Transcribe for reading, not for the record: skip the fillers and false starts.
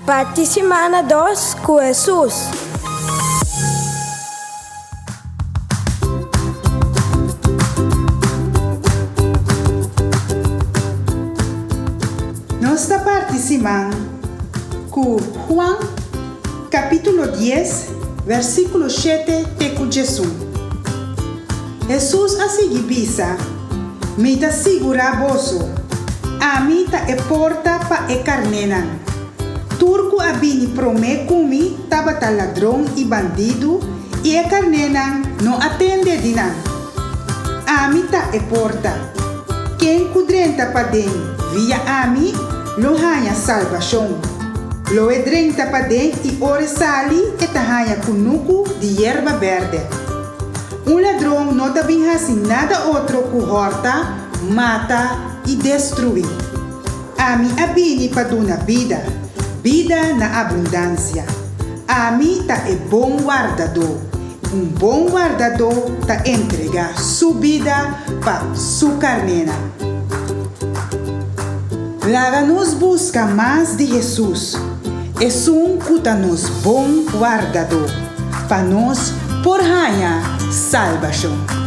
Parti simana dos ku Hesus. Nos ta parti siman ku Juan kapítulo dies, versíkulo shete te ku djesun. Hesus a sigui bisa, Mi ta sigurá boso, ami ta e porta pa e karnénan. Tur ku a bini promé ku mi tabata ladron i bandidu, i e karnénan no a tende di nan. Ami ta e porta. Ken ku drenta paden via ami lo haña salbashon. Lo e drenta paden i ora e sali e ta haña kunuku di yerba bèrdè. Un ladron no ta bin hasi nada otro ku hòrta, mata i destruí. Ami a bini pa duna bida, bida na abundansia. Ami ta e bon wardadó. Un bon wardadó ta entregá su bida pa su karnénan. Laga nos buska mas di Hesus, esun ku ta nos bon wardadó, pa nos por haña salbashon.